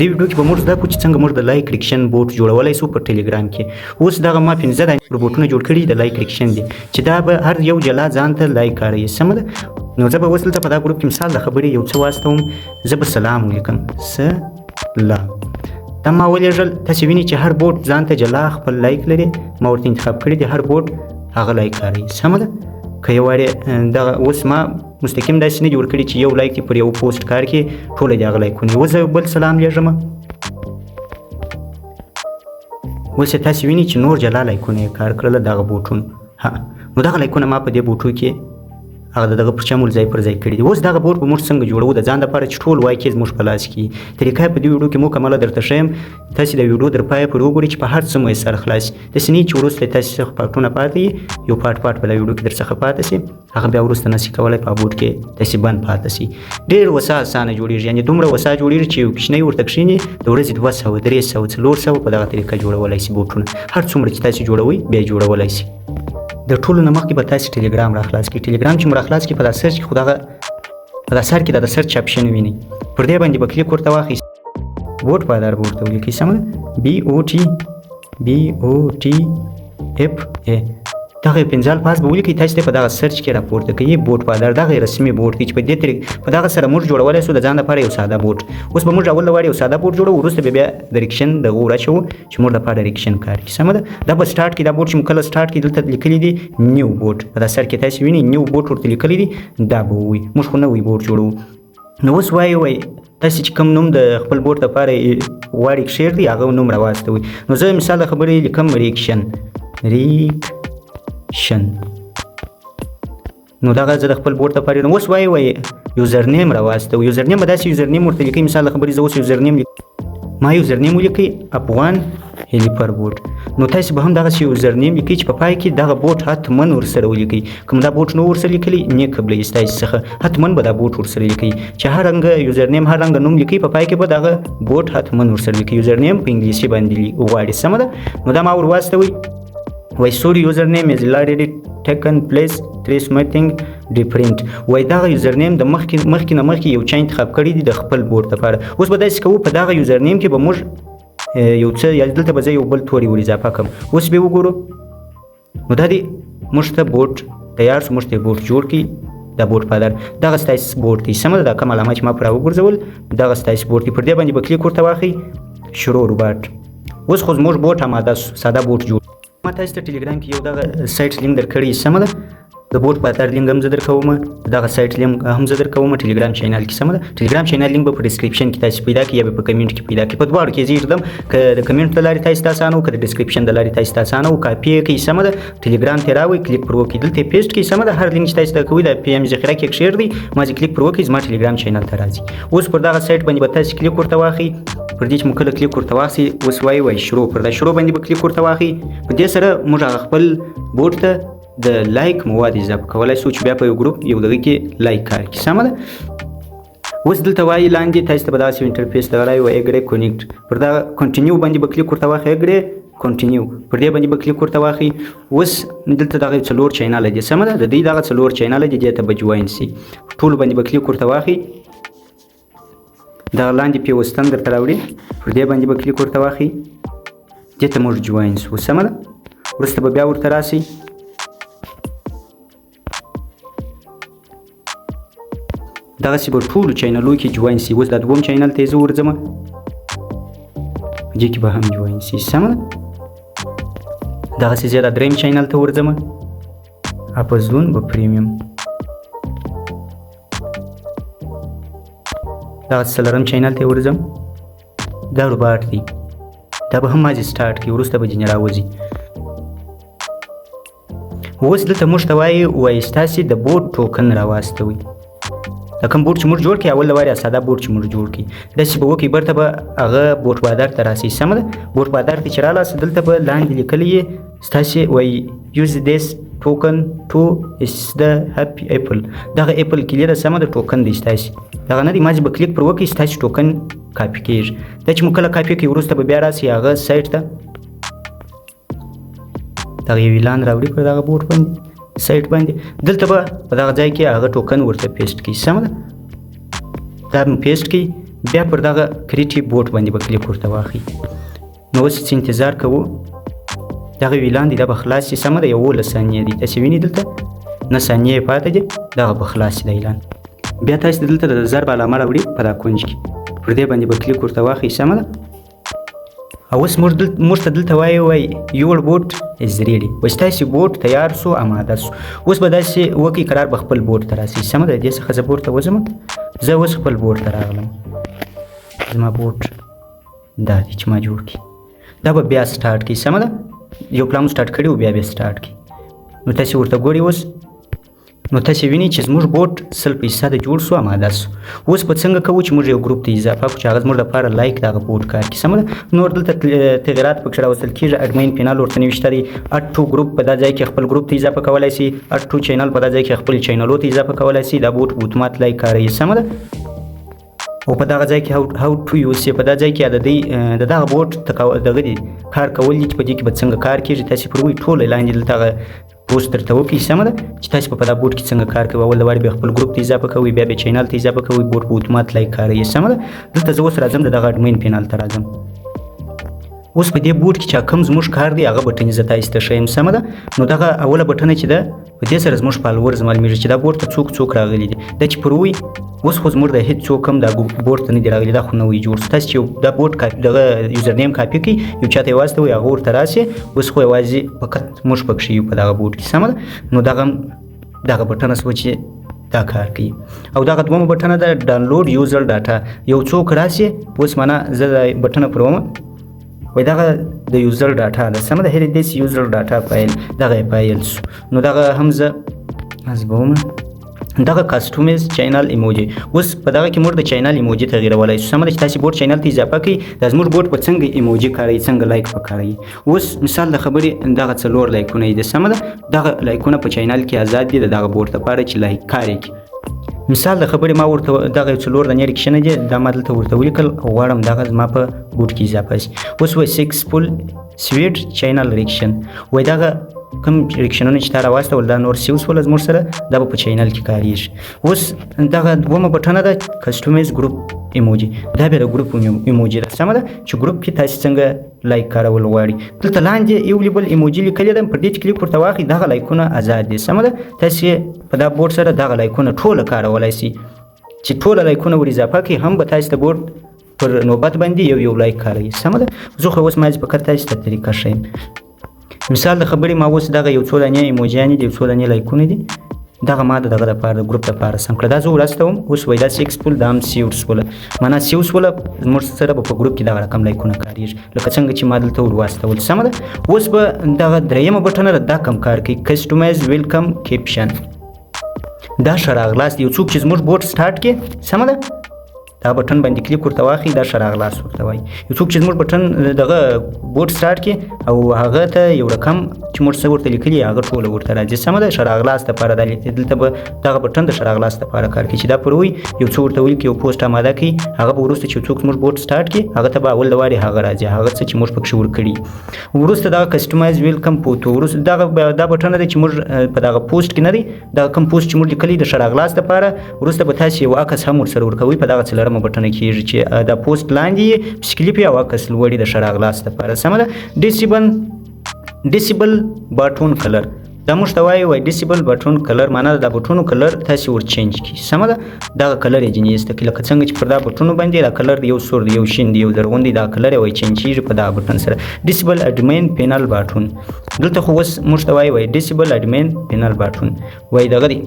دې ویډیو کې به موږ زده کړو چې څنګه موږ د like reaction bot جوړولی سو په ټلګرام کې. اوس دغه ما 15 دانې روبوټونه جوړ کړي د like reaction دي، چې دا به هر یو جلا ځان ته لایک کاروي، سمه ده. نو زه به اوس دلته په دا ګروپ کې مثال د خبرې یو څه واستوم، زه به سلام ولیکم، سلام. دا ما ولېږل. تاسې وینئ چې هر بوټ ځان ته جلا خپل لایک لري، ما ورته انتخاب کړي دي، هر بوټ هغه لایک کاروي، سمه ده. که یو وارې دغه اوس ما مستقیم داسې نه دي ورکړي چې یو لایک دې پر یو پوسټ کار کې ټوله دې هغه لایکونه. اوس زه یو بل سلام لېږم، اوس یې تاسې وینئ چې نور جلا لایکونه یې کار کړل دغه بوټونو. ها، نو دغه لایکونه ما په دې بوټو کې هغه د دغه پرچم ول ځای پر ځای کړي دي. اوس دغه بوټ به موږ څنګه جوړوو د ځان دپاره چې ټول وایي چې زموږ په لاس کې طریقه یې په دې ویډیو کې مکمله درته ښیم. تاسې د ویډیو تر پایه پورې وګورئ چې په هر څه مو یې سر خلاص شي، داسې نه چې وروسته تاسې څخه پارټونه پاتې وي، یو پارټ پارټ په دا ویډیو کې در څخه پاتې شي، هغه بیا وروسته نشي کولی په بوټ کې داسې بند پاتې شي. ډېر وسه اسانه جوړېږي، یعنې دومره وسه جوړېږي چې یو کوچنی ورته کښېني د ورځې 200، 300، 400 په دغه طریقه جوړولی شي بوټونه. هر څومره چې تاسې جوړوئ بیا جوړولی شي. د ټولو نه مخکې به تاسې ټلګرام را خلاص کړئ. ټلګرام چې مو را خلاص کړئ، په دا search کې خو دغه په دا سر کې دا د search option وینئ، پر دې باندې به کلیک ورته واخلئ، بوټ بادار به ورته ولیکئ، سمه ده، B O T، B O T F A، دغه 5 الفاظ به ولیکئ، تاسې ته په دغه search کې راپورته کوي بوټ بادار. دغه رسمي بوټ دی چې په دې طریق په دغه سره موږ جوړولی شو د ځان لپاره یو ساده بوټ. اوس به موږ اول له وارې یو ساده بوټ جوړو، وروسته به بیا د reaction دغه ور اچوو چې موږ لپاره reaction کار کوي، سمه ده. دا به سټارټ کړي، دا بوټ چې موږ کله سټارټ کړي دلته لیکلي دي new bot، په دا سر کې تاسې وینئ new bot ورته لیکلي دي، دا به ووایي موږ خو نوی بوټ جوړوو. نو اوس وایي وایي تاسې چې کوم نوم د خپل بوټ لپاره غواړئ کښېږدئ هغه نوم راواستوئ. نو زه مثال د خبرې لیکم reaction، reaction. نو دغه زه د خپل بوټ لپاره. نو اوس وایي وایي username راواستوئ. username به داسې username ورته لیکئ، مثال د خبرې زه اوس username لیکم، ما username ولیکئ افغان helper bot. نو تاسې به هم دغسې username لیکئ چې په پای کې دغه بوټ حتما ورسره ولیکئ. که مو دا بوټ نه ورسره لیکلی نه قبلوي ستاسې څخه، حتما به دا بوټ ورسره لیکئ چې هر رنګه username هر رنګه نوم لیکئ په پای کې به دغه بوټ حتما ورسره لیکئ. username په انګلیسي باندې غواړي، سمه ده. نو دا ما ور واستوئ، وای sorry username is already taken please try something different. وای دغه username د مخکې مخکې نه مخکې یو چا انتخاب کړی دی د خپل بوټ لپاره. اوس به داسې کوو، په دغه username کې به موږ یو څه یا دلته به زه یو بل توري ور اضافه کړم. اوس به وګورو. نو دا دی موږ ته بوټ تیار شو، موږ ته بوټ جوړ کړي. دا بوټ پادر دغه ستاسې بوټ دی، سمه ده. دا کوم علامه چې ما پر راوګرځول دغه ستاسې بوټ دی، پر دې باندې به کلیک ورته واخلئ، شروع روباټ. اوس خو زموږ بوټ آماده شو، ساده بوټ جوړ. ما تاسو ته ټلګرام کې یو دغه سایټ لینک درکړی، سمه ده. د بوټ بازار لینک هم زه درکوم، دغه سایټ لینک هم زه درکوم ټلګرام channel کې، سمه ده. ټلګرام channel link به په description کې تاسو پیدا کړئ یا به په کمنټ کې پیدا کړئ، په دواړو کې زه ږدم، که د کمنټ له لارې تاسو ته اسانه و که د description د لارې تاسو ته اسانه و، کاپي یې کړئ، سمه ده. ټلګرام ته راوئ، کلیک پر وکړئ، دلته یې paste کړئ، سمه ده. هر لینک چې تاسو ته کوي دا پی ام ذخیره کې کښېږدئ، ما چې کلیک پر وکړئ زما ټلګرام channel ته راځي. اوس پر دغه سایټ باندې به تاسو کلیک ورته واخلئ، پر دې چې مو کله کلیک ورته واخلئ اوس وایي وایي شروع، پر دا شروع باندې به کلیک ورته واخلئ. په دې سره موږ هغه خپل بوټ ته د لایک مواد اضافه کولای شو چې بیا په یو ګروپ یو دغه کې لایک کار کړي، سمه ده. اوس دلته وایي لاندې تاسو ته به داسې interface درغلی وایي agree connect، پر دا continue باندې به کلیک ورته واخلئ، agree continue پر دې باندې به کلیک ورته واخلئ. اوس دلته دغه 4 channel دي، سمه ده. د دې دغه 4 channel دي، دې ته به join شي، ټولو باندې به کلیک ورته واخلئ. دغه لاندې پیوستن درته راوړي، پر دې باندې به کلیک ورته واخلئ، دې ته موږ join شو، سمه ده. وروسته به بیا ورته راسئ، دغسې به ټولو چینلو کې join شي. اوس دا دوم channel ته زه ورځم، دې کې به هم join شي، سمه ده. دغسې زه دا دریم channel ته ورځم، اپزون به premium، دغه څلورم channel ته ورځم، دا روباټ دی، دا به هم مازې سټارټ کړي، وروسته به ځینې راوځي. اوس دلته موږ ته وایي وایي ستاسې د بوټ token راواستوئ. دا کوم بوټ چې موږ جوړ کړي اول له وارې ساده بوټ چې موږ جوړ کړي داسې به وکړي، بیرته به هغه بوټ بادار ته راسي، سمه ده. بوټ بادار ته چې رالاست دلته به لاندې لیکلی یې ستاسې وایي use this token to is the happy apple، دغه اپل کلي ده، سمه ده، ټوکن دی ستاسې، دغه نه دی، مازې به کلیک پر وکړئ ستاسې token کاپي کېږي. دا چې مو کله کاپي کړئ وروسته به بیا راسي هغه سایټ ته، دغه یو اعلان راوړي پر دغه بوټ باندې سایټ باندې، دلته به په دغه ځای کې هغه token ورته paste کړي، سمه ده. دا مو paste کړي، بیا پر دغه create bot باندې به کلیک ورته واخلي. نو اوس چې انتظار کوو دغه اعلان دی، دا به خلاص شي. سمه ده، 11 ثانیې دي، تاسې وینئ دلته 9 ثانیې یې پاتې دي، دغه به خلاص شي د اعلان. بیا تاسې دلته د ضرب علامه راوړي په دا کونج کې، پر دې باندې به کلیک ورته واخلئ. سمه ده. او اوس موږ ته دلته وایي وایي your bot is ready، وایي ستاسې bot تیار سو، اماده سو. اوس به داسې وکړئ، قرار به خپل bot ته راسئ. سمه ده، دې څخه زه bot ته وځم. زه اوس خپل bot ته راغلم، زما bot دا دی چې ما جوړ کړي، دا به بیا start کړي. سمه ده، یو پلا مو start کړي او بیا بیا start کړي. نو تاسې ورته ګورئ اوس. نو تاسې وینئ چې زموږ bot 100% جوړ سو، اماده سو. اوس به څنګه کوو چې موږ یو ګروپ ته اضافه کړو چې هغه زموږ لپاره like دغه bot کار کړي. سمه ده. نور دلته تغیرات پکې راوستل کېږي. admin panel ورته نوشته دی، add to group په دا ځای کې خپل ګروپ ته اضافه کولای شي، add to channel په دا ځای کې خپل چینلو ته اضافه کولای شي. دا bot اتومات like کاروي. سمه ده. او په دغه ځای کې how to use، په دا ځای کې د دې د دغه bot دغه دي کار کول دي چې په دې کې به څنګه کار کېږي. تاسې پر وایي ټول لاندې دلته هغه پوسټ درته وکړي. سمه ده، چې تاسې په دا bot کې څنګه کار کوئ. اول د وارې بیا خپل ګروپ ته اضافه کوئ، بیا بیا channel ته اضافه کوئ، bot په اتومات like کاروي. سمه ده. دلته زه اوس راځم د دغه admin panel ته راځم. اوس په دې bot کې چې کوم زموږ کار دی هغه بټنې زه تاسې ته ښیم. سمه ده. نو دغه اوله بټنه چې ده په دې سره زموږ followers معلومیږي چې دا bot ته څوک څوک راغلي دي. دا چې پر وایي اوس خو زموږ د هېڅ څوک هم دا bot ته نه دي راغلي، دا خو نوی جوړ سو. تاسې چې دا bot کاپي دغه username کاپي کړئ، یو چا ته یې واستوئ، هغه ورته راسي. اوس خو یوازې فقط موږ پکښې یو په دغه bot کې. سمه ده. نو دغه دغه بټنه سوه چې دا کار کوي. او دغه دومه بټنه ده download user data، یو څوک راسي اوس معنا زه دا بټنه پر ومه وای دغه د user data ده. سمه ده، here this user data file دغه یې فایل سو. نو دغه هم زه ازبومه دغه customize channel emoji. اوس په دغه کې موږ د channel emoji تغیرولای شو. سمه ده، چې تاسې bot channel ته اضافه کړئ، دا زموږ bot په څنګه ایموجي کاروي، څنګه like پکاروي. اوس مثال د خبرې دغه څلور لایکونه دي. سمه ده، دغه لایکونه په channel کې ازاد دي د دغه bot لپاره چې like کاري کړي. مثال د خبرې ما ورته دغه څلور دانې reaction دي، دا ما دلته ورته ولیکل، غواړم دغه زما په bot کې اضافه شي. اوس وایي successful saved channel reaction، وایي دغه کوم reaction ونه چې تا راواستول دا نور save سول زموږ سره، دا به په channel کې کاریږي. اوس دغه دومه بټنه ده customize group emoji، دا بیا د ګروپ ایموجي ده. سمه ده، چې ګروپ کې تاسې څنګه like کارول غواړي. دلته لاندې available emoji لیکلې ده، پر دې چې کلیک ورته واخلئ دغه لایکونه ازاد دي. سمه ده، تاسې په دا bot سره دغه لایکونه ټوله کارولای شئ، چې ټوله لایکونه ور اضافه کړئ هم به تاسې ته bot پر نوبت باندې یو یو like کاروي. سمه ده، زه خو اوس ما فقط تاسې ته طریقه ښیم. مثال د خبرې ما اوس دغه یو څو دانې ایموجیانې دي، یو څو دانې لایکونه دي، دغه ما د دغه دپاره د ګروپ دپاره سم کړه. دا زه ورستوم اوس وایي دا successful، دا هم save سوله، معنا save سوله زموږ سره به په ګروپ کې دغه رقم لایکونه کاریږي لکه څنګه چې ما دلته ور واستول. سمه ده. اوس به دغه درېیمه بټنه ده، دا کم کار کوي customize welcome caption. دا ښه راغلاست یو څوک چې زموږ bot start کړي. سمه ده، دا بټن باندې کلیک ورته واخلي، دا ښه راغلاست ورته وایي. یو څوک چې زموږ بټن دغه bot start کړي او هغه ته یو رقم چې موږ څه ورته لیکلي هغه ټوله ورته راځي. سمه ده، ښه راغلاست دپاره دا دلته به دغه بټن د ښه راغلاست دپاره کار کوي چې دا پر وایي یو څه ورته ولیکي، یو پوسټ آماده کړي، هغه به وروسته چې څوک زموږ bot start کړي هغه ته به اول د وارې هغه راځي، هغه څه چې موږ پکښې ورکړي. وروسته دغه customize welcome photo، وروسته دغه دا بټن دی چې موږ په دغه پوسټ کې نه دی، دغه کوم پوسټ چې موږ لیکلی د ښه راغلاست دپاره، وروسته به تاسې یو عکس هم ورسره ورکوئ. په دغه څلورمه بټنه کېږي چې دا پوسټ لاندې یې پسکلیپ یو عکس لوړي د ښه راغلاست دپاره. سمه ده. Disable button color، دا موږ ته وایي وایي disable button color، معنا دا بټونو color تاسې ور change کړي. سمه ده، دغه color یې ځینې ایسته کړي لکه څنګه چې پر دا بټونو باندې دا color یو سور دی، یو شین دی، یو زرغون دی، دا color یې وایي change کېږي په دا بټن سره. Disable admin panel button، دلته خو اوس موږ ته وایي وایي disable admin panel button، وایي دغه دی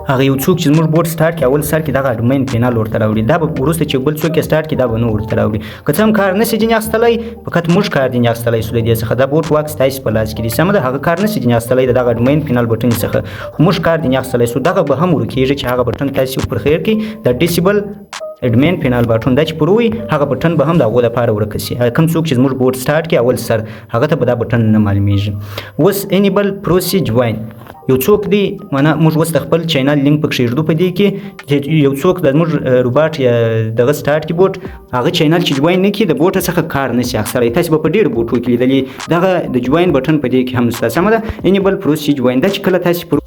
هغه یو څوک چې زموږ bot start کړي اول سر کې دغه admin panel ورته راوړي، دا به وروسته چې بل څوک یې start کړي دا به نه ورته راوړي. که څه هم کار نه شي ځینې اخیستلی، فقط موږ کار ځینې اخیستلی شو له دې څخه، دا bot واک ستاسې په لاس کې دی. سمه ده، هغه کار نه شي ځینې اخیستلی د دغه admin panel بټن څخه، خو موږ کار ځینې اخیستلی شو. دغه به هم ورکېږي چې هغه بټن تاسې پر خیر کړئ، د disable admin panel button دا چې پر وي هغه بټن به هم د هغو دپاره ورکه شي. هغه کوم څوک چې زموږ bot start کړي اول سر هغه ته به دا بټن نه معلومیږي. اوس enable proxy join، یو څوک دی معنا موږ اوس د خپل channel link پکښې ږدو په دې کې چې یو څوک د زموږ روباټ یا دغه start کړي bot، هغه channel چې join نه کړي د bot څخه کار نه شي اخیستلی. تاسې به په ډېرو بوټو کې لیدلي دغه د join بټن په دې کې هم شته. سمه ده، enable proxy join دا چې کله تاسې پر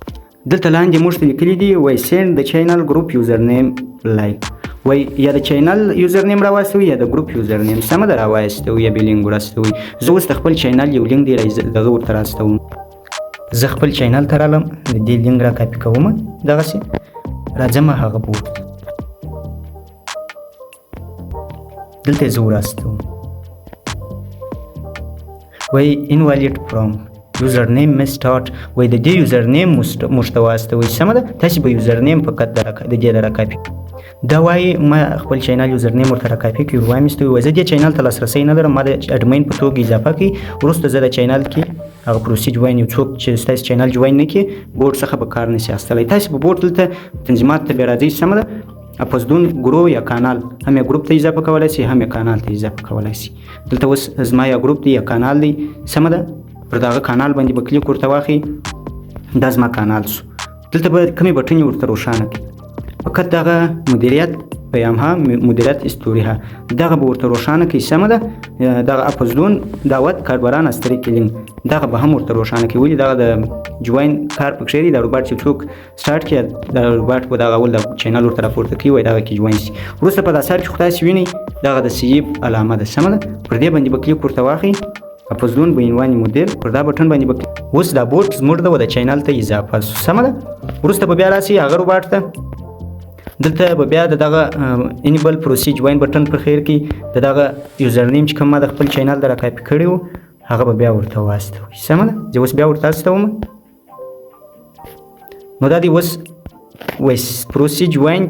دلته لاندې موږ ته لیکلي دي وایي send the channel group username like، وای یا د channel username راواستوي یا د ګروپ username، سمه ده، راواستوي یا به لینک وراستوي. زه اوس د خپل channel یو لینک دی دغه ورته راستوم. زه خپل channel ته رالم، د دې لینک را کاپي کوم، دغسې راځم هغه bot دلته یې زه وراستوم. وای invalid prompt username must start، وای د دې username موږ ته واستوئ، سمه ده. تاسې به username فقط د دې د راکاپي. دا وایي ما خپل channel username ورته راکاپي کړي وامستوي. وایي زه دې channel ته لاسرسی نه لرم، ما د ادمین په توګه اضافه کړي، وروسته زه د channel کې هغه proceed join یو څوک چې ستاسې channel join نه کړي bot څخه به کار نشي اخیستلی. تاسې به bot دلته تنظیمات ته بیا راځئ، سمه ده. افزدون ګرو یا کانال هم یې ګروپ ته اضافه کولی شي، هم یې کانال ته اضافه کولی شي. دلته اوس زما یا ګروپ دی یا کانال دی، سمه ده. پر دغه کانال باندې به کلیک ورته واخلي، دا زما کانال شو. دلته به کومې بټنې ورته روښانه کړي، فقط دغه مدیریت پیامها، مدیریت استوریها، دغه به ورته روښانه کړي، سمه ده. دغه افزدون دعوت کاربران از طریق لینک دغه به هم ورته روښانه کړي، ولې دغه د join کار پکښې دی. دا روباټ چې څوک start کړي دا روباټ به دغه اول د channel ورته راپورته کوي، وایي دغه کې join شي. وروسته په دا سر کې خو تاسې وینئ دغه د save علامه ده، سمه ده. پر دې باندې به کلیک ورته واخلئ، افزدون به عنوان مدیر، پر دا بټن باندې به اوس دا bot زموږ د channel ته اضافه شو، سمه ده. وروسته به بیا راسي هغه روباټ ته، دلته به بیا د دغه enable proceed join button په خیر کې د دغه username چې کوم ما د خپل channel د راکاپي کړی و هغه به بیا ورته واستوي، سمه ده. زه اوس بیا ورته استوم. نو دا دی اوس وایس proceed join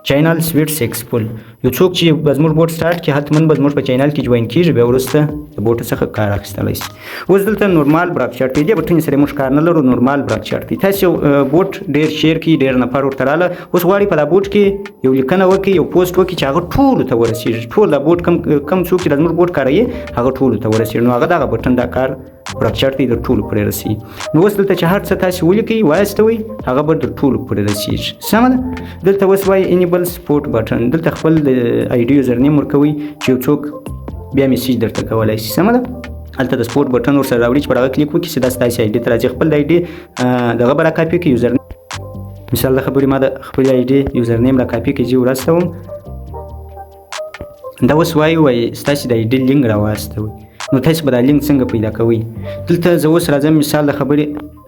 channel sweet successful. یو څوک چې به زموږ bot start کړي حتما به زموږ په channel کې join کېږي، بیا وروسته د bot څخه کار اخیستلی شي. اوس دلته normal broadcast دی، دې بټنې سره موږ کار نه لرو، normal broadcast دی. تاسې یو bot ډېر share کړي، ډېر نفر ورته راله، اوس غواړي په دا bot کې یو لیکنه وکړي، یو پوسټ وکړي چې هغه ټولو ته ورسېږي، ټول دا bot کم څوک چې د زموږ bot کاروي هغه ټولو ته ورسېږي. نو هغه دغه بټن دا کار broadcast دی در ټولو پورې رسېږي. نو اوس دلته چې هر څه تاسې ولیکئ واستوئ هغه به در ټولو پورې رسېږي، سمه ده. دلته اوس وایي enable support button، دلته خپل د ID username ورکوئ چې یو څوک بیا message درته کولی شي، سمه ده. هلته د support button ورسره راوړي چې پر هغه کلیک وکړي چې دا ستاسې ID ته راځي، خپل د ID دغه به راکاپي کړي user. مثال د خبرې ما د خپلې ID username راکاپي کړي، زه یې وراستوم. دا اوس وایي ستاسې د ID link راواستوئ. نو تاسې به دا لینک څنګه پیدا کوئ؟ دلته زه اوس راځم، مثال د خبرې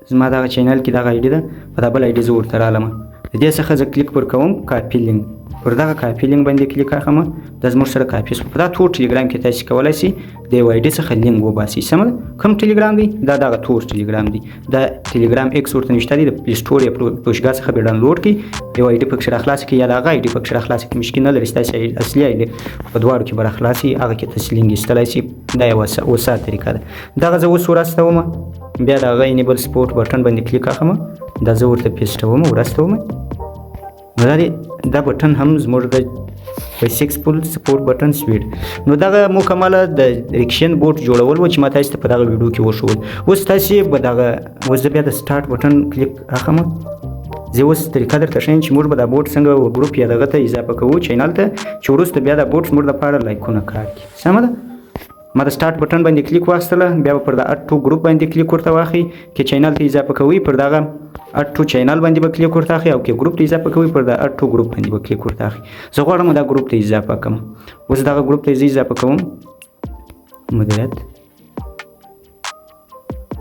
زما دغه channel کې دغه ID ده، په دا بل ID زه ورته رالم، د دې څخه زه کلیک پر کوم copy link، پر دغه copy link باندې کلیک اخم، دا زموږ سره کاپي شو. په دا تور ټلګرام کې تاسې کولی شئ د یو ID څخه لینک وباسئ، سمه ده. کوم ټلګرام دی؟ دا دغه تور ټلګرام دی، دا ټلګرام ایکس ورته نشته دی، د Play Store یا فروشګاه څخه به download کړئ، یو ID پکښې راخلاص کړئ یا د هغه ID پکښې راخلاص کړئ، مشکل نه لري، ستاسې اصلي ID په دواړو کې به راخلاص شي، هغه کې تاسې لینک ایستلی شئ. دا یوه اوسه طریقه ده. دغه زه اوس وراستوم، بیا د هغه enable support button باندې کلیک اخم، دا زه ورته paste وم وراستوم. نو دا دی دا بټن هم زموږ د successful support button sweet. نو دغه مکمله د reaction bot جوړول و چې ما تاسې ته په دغه ویډیو کې وښول. اوس تاسې به دغه اوس زه بیا د start button کلیک اخم، زه اوس طریقه درته ښیم چې موږ به دا bot څنګه ګروپ یا دغه ته اضافه کوو channel ته، چې وروسته بیا دا bot زموږ دپاره لایکونه کار کړي، سمه ده. ما د start button باندې کلیک واخیستله، بیا به پر د add to group باندې کلیک ورته واخلئ، که channel ته اضافه کوئ پر دغه add to channel باندې به کلیک ورته اخلئ، او که ګروپ ته اضافه کوئ پر د add to group باندې به کلیک ورته اخلئ. زه غواړم دا ګروپ ته اضافه کړم، اوس دغه ګروپ ته زه اضافه کوم مدیریت.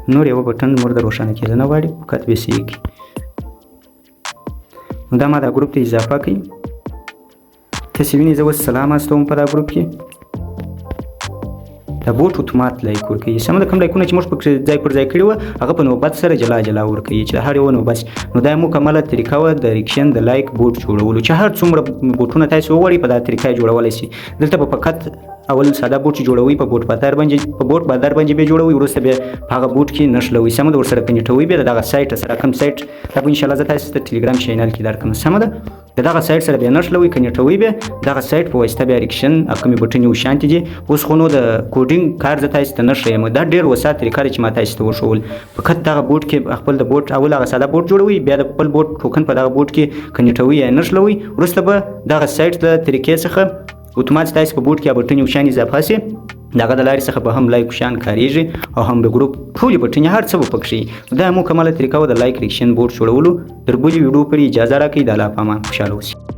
نور یو بټن مور د روښانه کېده نه غواړي، فقط به صحیح کړي. نو دا ما دا ګروپ ته اضافه کړئ. تاسې وینئ زه اوس سلام استوم په دا ګروپ کې، دا bot اتومات لایک ورکوي، سمه ده. کوم لایکونه چې موږ پکې ځای پر ځای کړي وه هغه په نوبت سره جلا جلا ورکوي چې د هر یو نوبت شي. نو دا مکمله طریقه وه د reaction د like bot جوړولو، چې هر څومره بوټونه تاسې وغواړئ په دا طریقه یې جوړولی شئ. دلته به فقط اول ساده bot چې جوړوئ په bot بازار باندې، په bot بازار باندې به جوړوئ، وروسته بیا په هغه bot کې نښلوئ، سمه ده، ورسره connect وئ بیا د دغه سایټ سره، کوم سایټ دا به انشاءالله زه تاسې ته ټلګرام channel کې درکړم، سمه ده. د دغه سایټ سره بیا نښلوئ، connect وئ بیا دغه سایټ په واسطه بیا reaction کومې بټنې او شانتې دي. اوس خو نو د coding کار زه تاسې ته نه ښیم، دا ډېر وسه طریقه ده چې ما تاسې ته وښول. فقط دغه bot کې خپل د bot اول هغه ساده bot جوړوئ، بیا د خپل bot token په دغه bot کې connect وئ یا نښلوئ، وروسته به دغه سایټ له طریقې څخه اتومات ستاسې په bot کې بټنې او شیان اضافه شي، دغه د لارې څخه به هم لایک شیان کارېږي او هم د ګروپ ټولې بټنې هر څه به پکښې وي. دا مکمله طریقه وه د like reaction bot جوړولو. تر بلې ویډیو پورې اجازه راکړئ، د الله په امان، خوشحاله اوسئ.